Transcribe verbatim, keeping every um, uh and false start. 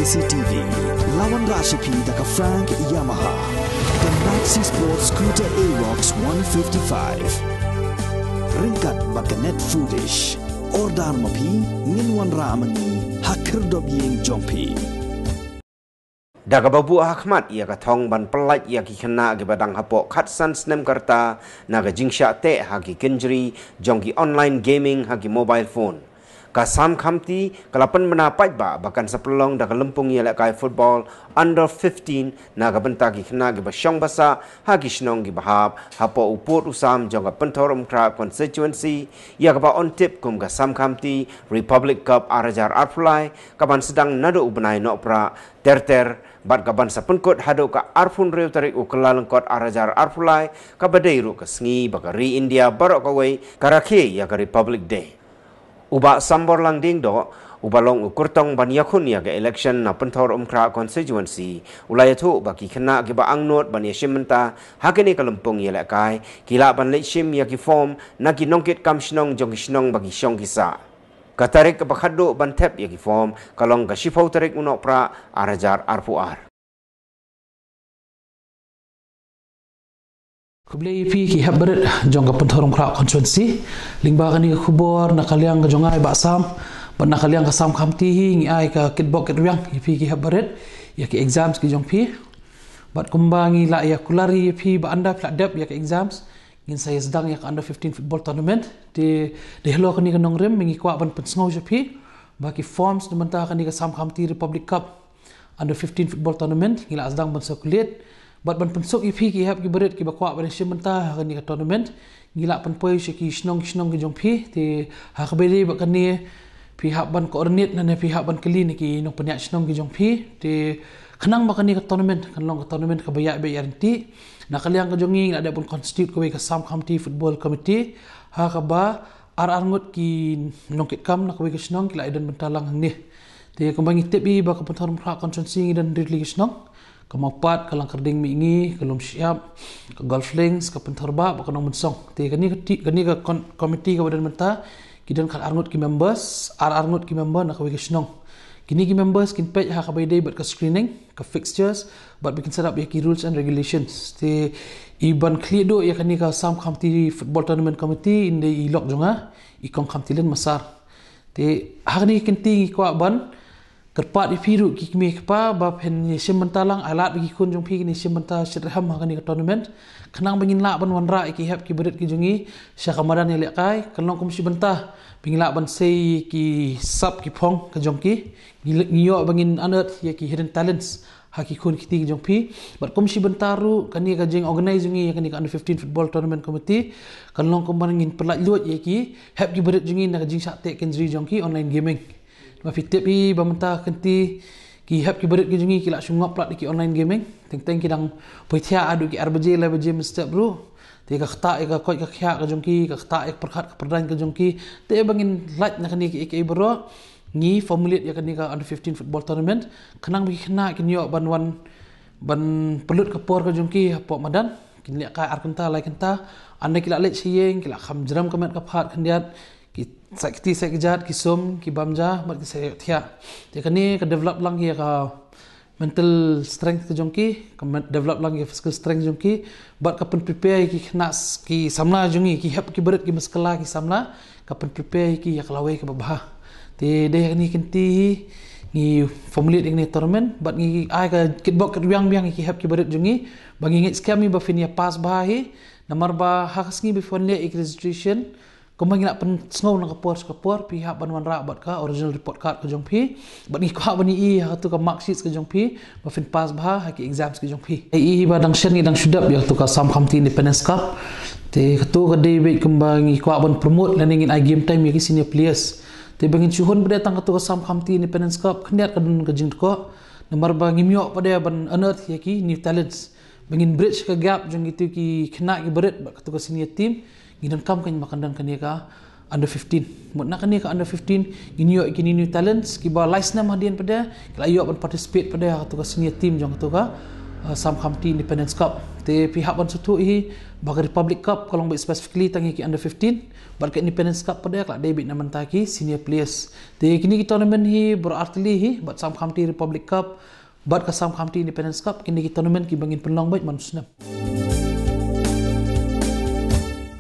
C T V. Lawan Rashipi da ka Frank Yamaha. The Maxi Sport Scooter Aerox one fifty-five. Ryngkat bad ka Net Foodish. Order ma phi, ngin wanrah ma ngi ha khyrdop ïing jong phi. Da kaba buh ha khmat ïa ka thong ban pyllait ïa ki khynnah kiba dang hapoh khatsan snem ka rta na ka jingshah teh ha ki kynjri jong ki online gaming ha ki mobile phone. Ka Sam Khamti ka la pynbna paidbah ba kan sa pynlong da ka lympung ïalehkai football under fifteen na ka bynta ki khynnah kiba shong ba sah ha ki shnong kiba hap hapoh u pud u sam jong ka Pynthorumkhrah constituency, ïa kaba yn tip kum ka Sam Khamti Republic Cup ar hajar arphew lai, kaban sdang naduh u bnai Nohprah ter ter bad kaban sa pynkut haduh ka arphew hynriew tarik u Kyllalyngkot ar hajar arphew lai, kaba dei ruh ka sngi ba ka ri India baroh kawei ka rakhe ïa ka Republic Day. U Bah Sambor Langdieng Doh, uba long u kyrtong ban ïakhun ïa ka election na Pynthorumkhrah constituency, u la ïathuh ba ki khynnah kiba angnud ban ïashim bynta ha kane ka lympung ïalehkai ki lah ban leit shim ïa ki form na ki nongkitkam shnong jong ki shnong ba ki shong ki sah. Ka tarik kaba khatduh ban thep ïa ki form ka long ka shiphew tarik u Nohprah ar hajar arphew ar. Khublei ïa phi ki hep barit jong ka Pynthorumkhrah constituency. Lyngba kane ka khubor na ka liang ka jong nga i Bah Sam bad na ka liang ka Sam Khamti hi, ngi ai ka kitbok kitrwiang ïa phi ki hep barit ïa ki exams ki jong phi. Bad kumba ngi la ïa kular ïa phi ba ynda phi la dep ïa ki exams, ngin sa ïa sdang ïa ka under fifteen football tournament. Te da halor kane ka nongrim ngi kwah ban pynsngew sha phi ba ki forms na bynta kane ka Sam Khamti Republic Cup under fifteen football tournament ngi la sdang ban circulate bad ban pynsuk ïa phi ki hep ki barit kiba kwah ban shim bynta ha kane ka tournament. Ngi la pynpoi sha ki shnong ki shnong ki jong phi, te ha kaba ïadei bad kane phi hap ban coordinate ne phi hap ban kylli na ki nongpynïaid shnong ki jong phi. Te khnang ba kane ka tournament kan long ka tournament kaba ïaid beit ïaid ryntih, na ka liang ka jong ngi ngi la dep ban constitute kawei ka Sam Khamti Football Committee ha kaba ar ar ngut ki nongkitkam na kawei ka shnong ki la ïadon bynta lang hangne. Te kumba ngi tip hi ba ka Pynthorumkhrah constituency ngi don hynriew tylli ki shnong, ka Mawpat, ka Langkyrding Mihngi, ka Lumshyiap, ka Golf Links, ka Pynthorbah bad ka Nongmynsong. Te kane ka ti-, kane ka con-, committee kaba don bynta ki don khat ar ngut ki members, ar ar ngut ki member na kawei ka shnong. Kine ki members kin peit ha kaba ïadei bad ka screening, ka fixtures bad ba kin set up ïa ki rules and regulations. Te i ban khlieh duh ïa kane ka Sam Khamti Football Tournament Committee in dei i lok jong nga, i Kong Khamtilen Massar. Te ha kane ka kynti ngi kwah ban kyrpad ïa phi ruh ki kmie ki kpa ba phin ïashim bynta lang, ai lad ba ki khun jong phi kin ïashim bynta shitrhem ha kane ka tournament. Khnang ba ngin lah ban wanrah ïa ki hep ki barit ki jong ngi sha ka madan ïalehkai, kan long kum shi bynta ba ngin lah ban sei ki sap ki phong ka jong ki. Ngi, ngi ïoh ba ngin unearth ïa ki hidden talents ha ki khun ki kti ki jong phi. Bad kum shi bynta ruh kane ka jing organize jong ngi ïa kane ka under fifteen football tournament committee kan long kumba ngin pyllait luid ïa ki hep ki barit jong ngi na ka jingshah teh kynjri jong ki online gaming. Ma phi tip hi ba mynta ka kynti ki hep ki barit ki jong ngi ki la shu ngop palat ïa ki online gaming. Teng teng ki dang poi thiah haduh ki ar baje lai baje mynstep ruh. Te ka ktah ïa ka koit ka khiah ka jong ki, ka ktah ïa ka pyrkhat ka pyrdaiñ ka jong ki. Te ba ngin lait na kane kiei kiei baroh, ngi formulate ïa kane ka under fifteen football tournament khnang ba ki khynnah kin ïoh ban wan ban pynlut ka por ka jong ki hapoh madan. Kin lehkai ar kynta lai kynta, ynda ki la leit sha ïing ki la kham jrem ka met ka phad khyndiat, ki sa ïa kti sa ïa kjat, ki sum, ki bam ja bad ki sa ïohthiah. Te kane ka develop lang ïa ka mental strength ka jong ki, ka men-, develop lang ïa ka physical strength jong ki, bad ka pynprepare ïa ki khynnah s-, ki samla jong ngi, ki hep ki barit ki maskela ki samla, ka pynprepare ïa ki ïa ka lawei kaba bha. Te dei ha kane ka kynti hi ngi formulate ïa kane ka tournament bad ngi ai ka kitbok kitrwiang biang ïa ki hep ki barit jong ngi ba ngi ngeit skhem hi ba phin ïa pass bha hi. Namar ba ha ka sngi ba phin leh ïa ka registration, kumba ngi la pynsngew na ka por sha ka por, phi hap ban wanrah bad ka original report card ka jong phi bad ngi kwah ban ïohi ha katu ka mark sheets ka jong phi ba phin pass bha ha ki exams ki jong phi. Ïohi ba dang shen ngi dang shu dep ïa katu ka Sam Khamti Independence Cup. Te katu ka dei beit kumba ngi kwah ban promote lane ngin ai game time ïa ki senior players. Te ba ngin shu hun beit tang katu ka Sam Khamti Independence Cup, khyndiat ka don ka jingdkhoh. Namar ba ngim ïoh pat de ban unearth ïa ki new talents. Ba ngin bridge ka gap jong kitu ki khynnah ki barit bad katu ka senior team. Ngi donkam kan ba kan don kane ka under fifteen. Mut na kane ka under fifteen ngin ïoh ïa ki new, new talents kiba lai snem hadien pat de ki la ïoh ban participate pat de ha katu ka senior team jong katu ka Sam Khamti Independence Cup. Te phi hap ban sngewthuh hi ba ka Republic Cup ka long beit specifically tang ïa ki under fifteen, bad ka Independence Cup pat ka la dei beit na bynta ki senior players. Te kine ki tournament hi baroh artylli hi, bad Sam Khamti Republic Cup bad ka Sam Khamti Independence Cup, kine ki tournament kiba ngin pynlong beit man u snem.